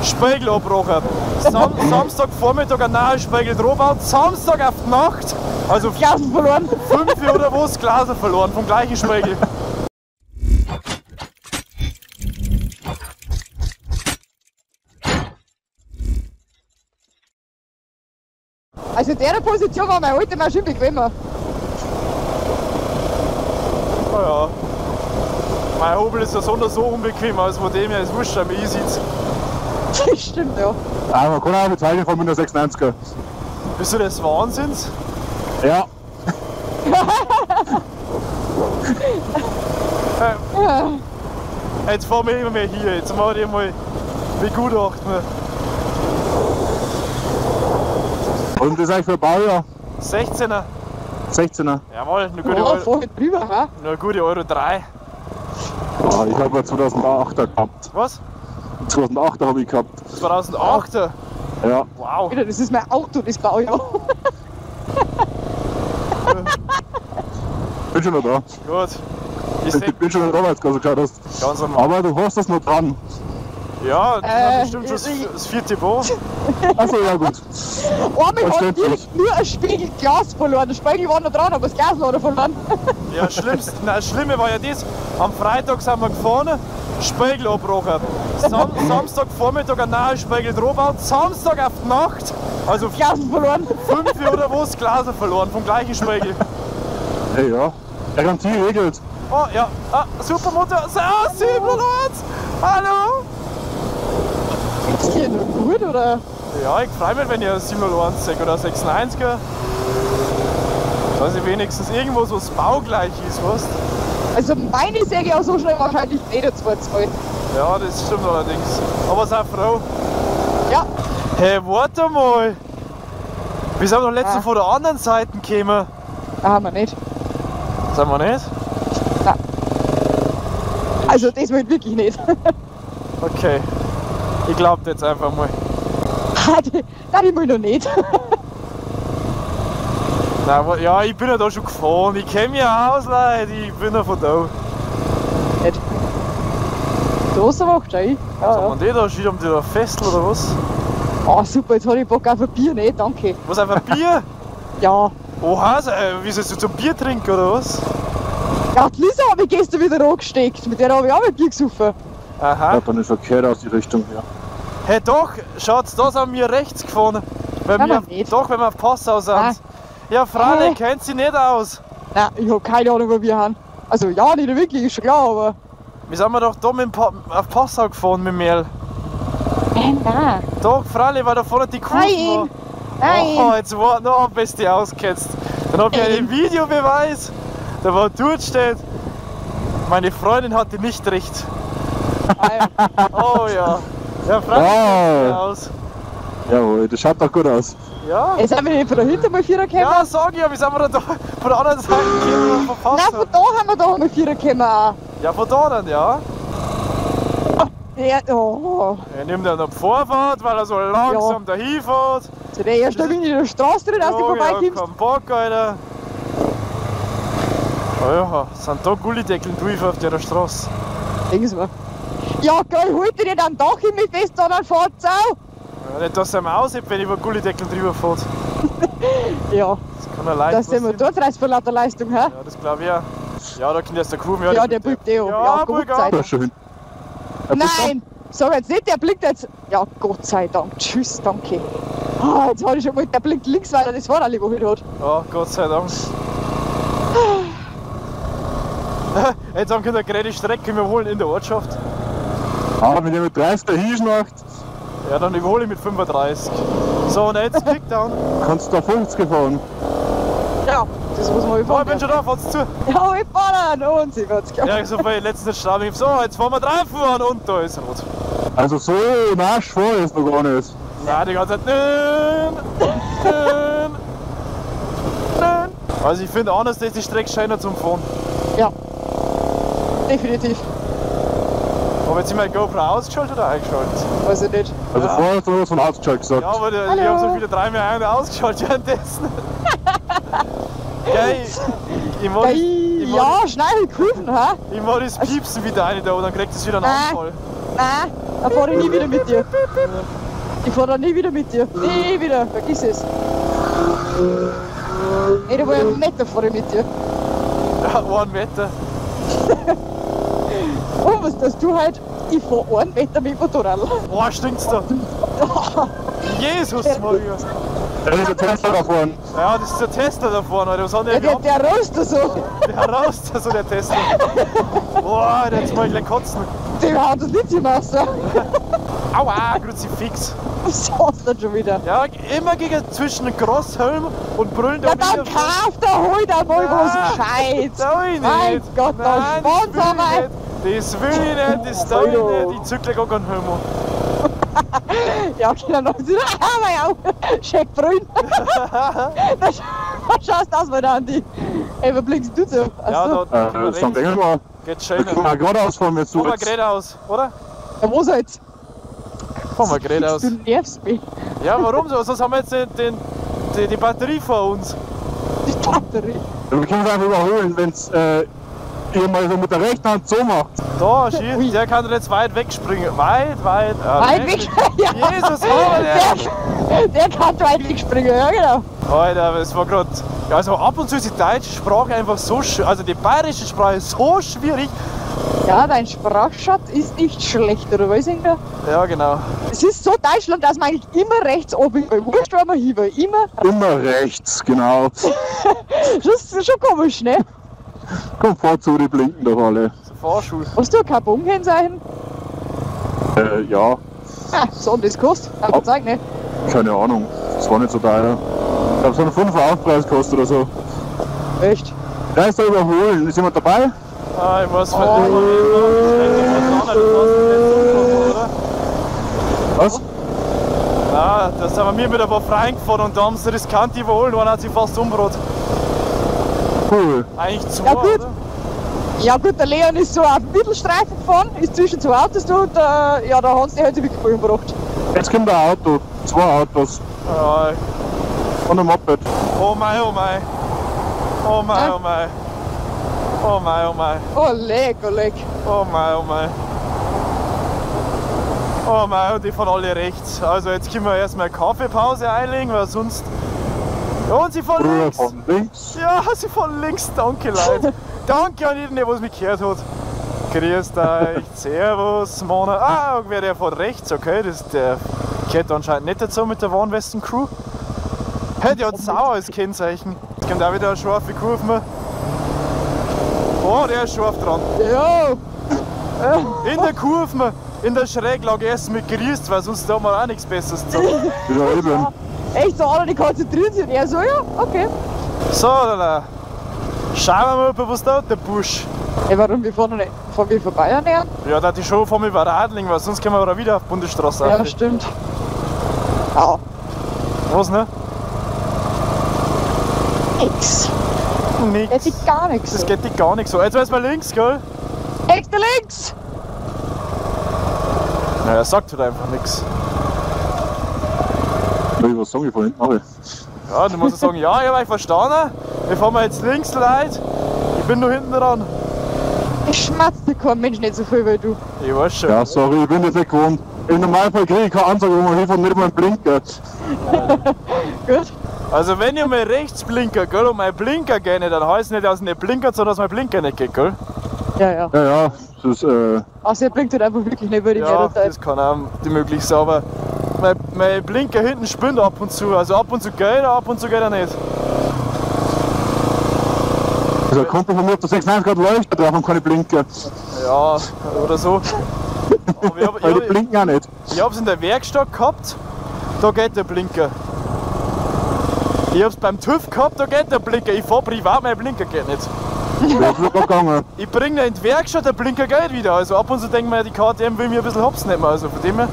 Spiegel abgebrochen. Samstagvormittag ein neuer Spiegel drauf, Samstag auf die Nacht, also Glasen verloren. 5 Uhr oder was, Glasen verloren vom gleichen Spiegel. Also in der Position war meine alte Maschine bequemer. Naja. Mein Hobel ist ja so oder so unbequem, also von dem her ist wurscht, wie ich sitze. Das stimmt, ja. Ah, man kann auch bezeichnen von mit der 96er. Bist du des Wahnsinns? Ja. Jetzt fahren wir immer mehr hier, jetzt mach ich mal begutachten. Und das ist eigentlich für ein Baujahr? 16er. 16er. Jawohl, eine gute, oh, Euro, drüber, ha? eine gute Euro 3. Oh, ich habe 2008er gehabt. Was? 2008er habe ich gehabt. 2008er? Ja. Wow. Alter, das ist mein Auto, das Baujahr. Bin schon noch da. Gut. Ich bin schon noch da, weil du gerade so geschaut hast. Ganz normal. Aber du hast das noch dran. Ja, das ist bestimmt schon das vierte Bo. Achso, ja gut. Einmal hat direkt nur ein Spiegelglas verloren. Der Spiegel war noch dran, aber das Glas war noch verloren. Ja, das Schlimme war ja das. Am Freitag sind wir gefahren, Spiegel abgebrochen. Samstagvormittag ein neuer Spiegel drauf, Samstag auf die Nacht, also Glasen verloren. 5 Uhr oder was, Glasen verloren vom gleichen Spiegel. Hey, ja, Garantie regelt. Oh ja, ah, Supermotor, ah, 701, hallo! Ist die noch gut, oder? Ja, ich freue mich, wenn ich 701 sehe oder 96er. Dass ich wenigstens irgendwo so das baugleich ist, weißt du? Also meine sehe ich auch so schnell wahrscheinlich nicht, 2,2. Ja, das stimmt allerdings. Aber sei froh. Ja. Hey, warte mal. Wir sind doch letztens von der anderen Seite gekommen. Da haben wir nicht. Sind wir nicht? Nein. Also das will ich wirklich nicht. Okay. Ich glaub jetzt einfach mal. Nein, ich will noch nicht. Nein, ja, ich bin ja da schon gefahren. Ich kenn mich ja aus, Leute. Ich bin ja von da. Nicht. Da sind wir auch schon. Ja, ja. Die da? Schied um die da Festel oder was? Ah, super, jetzt hab ich Bock auf ein Bier, ne? Danke. Was, auf ein Bier? Ja. Oha, wie sollst du zum Bier trinken oder was? Ja, die Lisa habe ich gestern wieder angesteckt. Mit der habe ich auch ein Bier gesoffen. Aha. Ja, dann ist verkehrt aus die Richtung hier. Hey doch, schaut, da sind wir rechts gefahren. Weil wir, nicht. Doch, wenn wir auf Passau sind. Ah. Ja, freilich, kennt sie nicht aus. Nein, ich hab keine Ahnung, wo wir haben. Also ja, nicht wirklich, ist schon klar, aber... Wir sind doch da mit dem auf Passau gefahren mit Merl. Nein. Doch, freilich, weil da vorne die Kurve war. Nein. Oh, jetzt warte noch ab, bis die auskennst. Dann hab ich einen Videobeweis, da wo dort steht, meine Freundin hatte nicht recht. Oh ja. Ja, freilich, oh. Aus. Jawohl, das schaut doch gut aus. Ja. Jetzt sind wir nicht von da hinten mal Vierer gekommen. Ja, sag ich ja, wie sind wir da von der anderen Seite gekommen und von Nein, von da haben wir da mal Vierer gekommen auch. Ja, von da dann, ja. Ja, oh. Er nimmt ja noch die Vorfahrt, weil er so langsam dahin fährt. So, der erste bin ich in der Straße drin, dass du vorbeikommst. Ja, keinen Bock, Alter. Oh ja, sind da Gullideckeln durch auf der Straße? Denk's mal. Ja, geil, holt ihr nicht am Dach in mich fest, sondern fahrt's auch. Ja, nicht, dass er mir aussieht, wenn ich über Gullideckeln drüber fährt. Ja. Das kann ja leicht Dass der mir dort reißt vor lauter Leistung, hä? Ja, das glaube ich auch. Ja, da kommt erst der Kurven. Ja, der blickt eh um. Ja, Gott sei Dank. Schön. Nein, sag jetzt nicht, der blickt jetzt. Ja, Gott sei Dank. Tschüss, danke. Ah, jetzt hab ich schon mal, der blickt links weiter, das war alle, wo ich hat. Ja, Gott sei Dank. Jetzt haben wir eine gerade Strecke, wir holen in der Ortschaft. Ah, wenn ihr mit 30 da hinschnarcht. Ja, dann überhole ich mit 35. So, und jetzt Kickdown. Kannst du da 50 fahren? Ja, das muss man überfahren. Oh, ich bin schon da, fahrt's zu. Ja, ich fahr dann und sie wird's. Ja, so bei letzten Straubing. So, jetzt fahren wir drauf und da ist rot. Also so nasch vor ist noch gar nicht. Nein, die ganze Zeit. Nön, nön, nön. Also ich finde anders, dass die Strecke schöner zum Fahren. Ja, definitiv. Aber jetzt sind wir GoPro ausgeschaltet oder eingeschaltet? Weiß ich nicht. Also ja. Vorher hast du was von ausgeschaltet gesagt. Ja, aber ich habe schon wieder dreimal ein- und ausgeschaltet währenddessen. Geil. Ich mach das, ich mach ja, schnell Kurven, hä? Ich mach das Piepsen wieder rein da und dann kriegt es wieder einen Nein. Anfall. Nein, Da fahre ich nie wieder mit dir. Ich fahre da nie wieder mit dir. Nie wieder, vergiss es. Nicht einmal einen Meter fahre ich mit dir. Ja, 1 Meter. Und was tust du heute? Ich fahre 1 Meter mit dem Motorrad. Boah, stinkt's da. Jesus Maria. Das ist der Tesla da vorne. Ja, das ist der Tesla da vorne, Alter. Was hat der Ja, der raust da so. Der raust da so, der Tesla. Boah, der jetzt mal gleich kotzen. Der haut das Lithium raus. Aua, Kruzifix. Was sagst du denn schon wieder? Ja, immer gegen zwischen Grosshelm und Brüllen. Ja, dann kauf da halt einmal was Gescheites. Da ich nicht. Mein Gott, da spannt's aber. Das will ich nicht, das darf ich nicht. Ich zügle gar keinen Helm an. Ja, genau. Aber ja, schön brüllen. Da schaust du aus, weil der Andi. Ey, wo blinkst du so? Ja, da dann denken wir, geht schön. Da können wir geradeaus fahren, wenn du Fahren wir geradeaus, oder? Ja, wo soll's? Fahren wir geradeaus. Du nervst mich. Ja, warum so? Sonst haben wir jetzt die Batterie vor uns. Die Batterie? Ja, wir können es einfach überholen, wenn es ihr mal so mit der rechten Hand so macht. Da, schier, der kann jetzt weit wegspringen. Weit, weit. Weit weg, ja. Jesus, Alter. Der kann weit wegspringen, ja genau. Alter, es war gerade. Ja, also ab und zu ist die deutsche Sprache einfach so schön, also die bayerische Sprache ist so schwierig. Ja, dein Sprachschatz ist nicht schlecht, oder was ich da? Ja, genau. Es ist so Deutschland, dass man eigentlich immer rechts oben will. Wurscht, wo man hin will. Immer. Immer rechts, genau. Das ist schon komisch, ne? Komm vor zu, die blinken doch alle. So Fahrschule. Hast du kein Bogenkennzeichen? Ja. Ah, so und das kostet. Aber zeig, ne? Keine Ahnung, das war nicht so teuer. Ich glaube, so einen 5er Aufpreis kostet oder so. Echt? Da ist er überholen. Ist jemand dabei? Ah, ich weiß, oh. Was? Na, da sind wir mit ein paar Freunden gefahren und da haben sie riskant überholt und hat sich fast umgebracht. Cool. Eigentlich zwei, ja, gut. Oder? Ja gut, der Leon ist so auf dem Mittelstreifen gefahren, ist zwischen zwei Autos da und ja, da haben sie die halt wirklich voll umgebracht. Jetzt kommt ein Auto, zwei Autos. Ja. Und ein Moped. Oh mein, oh mein. Oh mein, oh mein. Oh mein, oh mein. Oh leck, oh leck. Oh mein, oh mein. Oh mein, und die fahren alle rechts. Also jetzt können wir erstmal eine Kaffeepause einlegen, weil sonst... Ja, und sie fahren links. Von links. Ja, sie fahren links. Danke, Leute. Danke an jeden, der was mich gehört hat. Grüß euch, servus, Mona. Ah, wer der fährt rechts, okay. Das, der gehört anscheinend nicht dazu mit der Warnwesten-Crew. Hey, der hat Sauer als Kennzeichen. Jetzt kommt auch wieder eine scharfe Kurve. Oh, der ist scharf dran. Ja. In der Kurve, in der Schräglage erst mit grüßt, weil sonst da wir auch nichts Besseres zu sagen. Ja, eben. Echt so, alle, die konzentrieren sich und er so, ja, okay. So, dann schauen wir mal, was da hat, der Busch. Ey, warum? Wir fahren noch nicht fahren wir vorbei an der? Ja, da die schon von mir über Radling, weil sonst können wir aber wieder auf die Bundesstraße. Ja, stimmt. Ja. Was, ne? Nix. Nix. Geht dich gar nichts. Das geht dich gar nichts so. Jetzt weiß mal links, gell? Extra links! Naja, er sagt halt einfach nichts. Ich was sagen, ich von hinten mache. Ja, du musst sagen, ja, ich hab euch verstanden. Wir fahren mal jetzt links, Leute. Ich bin nur hinten dran. Ich schmatze kein Mensch nicht so viel wie du. Ich weiß schon. Ja, sorry, ich bin das nicht gewohnt. Im Normalfall kriege ich keine Ansage, wo man hinfährt, nicht mal einen Blinker. Gut. Also wenn ich mal rechts blinker, gell, und mein Blinker geht nicht, dann heißt es nicht, dass ich nicht blinkert, sondern dass mein Blinker nicht geht, gell? Ja, ja. Ja, ja, das ist, Also er blinkt halt einfach wirklich nicht, würde ich Ja, mehr das kann auch die möglich sein, aber mein Blinker hinten spinnt ab und zu. Also ab und zu geht er, ab und zu geht er nicht. Also ein Kumpel von mir auf der 96 Grad Leuchter drauf und keine Blinker. Ja, oder so. Aber Weil die blinken auch nicht. Ich hab's in der Werkstatt gehabt, da geht der Blinker. Ich hab's beim TÜV gehabt, da geht der Blinker. Ich fahr privat, mein Blinker geht nicht. Ja, das ist gegangen. Ich bring ihn in die Werkstatt, der Blinker geht wieder. Also ab und zu denke ich mir, die KTM will mir ein bisschen hops nehmen. Also von dem her.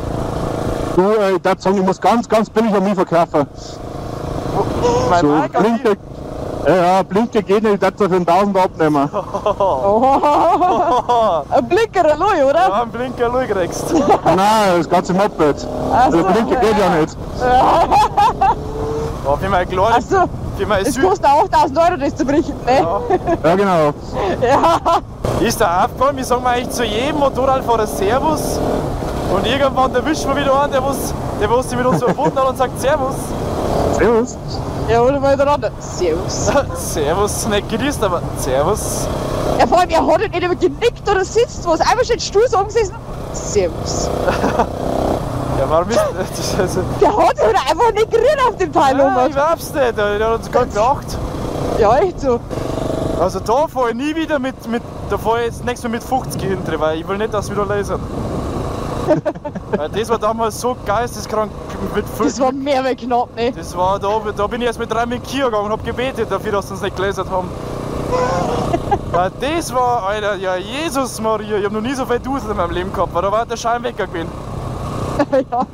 Du, ich darf sagen, ich muss ganz, ganz billig an mich verkaufen. Mein So, Mark Blinker, ja, Blinker geht nicht, ich darf dafür einen Tausender abnehmen. Oh. Ein Blinker, Lui, oder? Ja, ein Blinker, Lui kriegst. Nein, das ganze Moped. Ach so, Der Blinker geht ja nicht. Ja, für meine kleine, Ach so, für meine es kostet auch 8.000 Euro, das zu brechen, ne? Ja. Ja, genau. Ja. Ist da aufgefallen, wir sagen eigentlich zu jedem Motorradfahrer Servus. Und irgendwann erwischen wir wieder einen, der was sich mit uns verbunden hat und sagt Servus. Servus. Ja, oder mal miteinander. Servus. Servus, nicht genießt, aber Servus. Ja, vor allem, er hat nicht immer genickt oder sitzt, was einfach schon stur so umgesessen. Servus. Ja, warum ist das? Also, der hat halt einfach nicht gerührt auf dem Teil. Ja, ich glaub's nicht, der hat uns gar nicht beachtet. Ja, echt so. Also da fahre ich nie wieder mit da fahre ich jetzt nächstes Mal mit 50 hinter, weil ich will nicht, dass wir da lasern. Weil das war damals so geisteskrank mit 5. Das war mehr als knapp, ne? Das war da bin ich erst mit 3 mit Kia gegangen und hab gebetet dafür, dass sie uns nicht gelasert haben. Weil das war, Alter, ja Jesus Maria, ich hab noch nie so viel Dusel in meinem Leben gehabt, weil da war der Scheinwecker gewesen. Ja.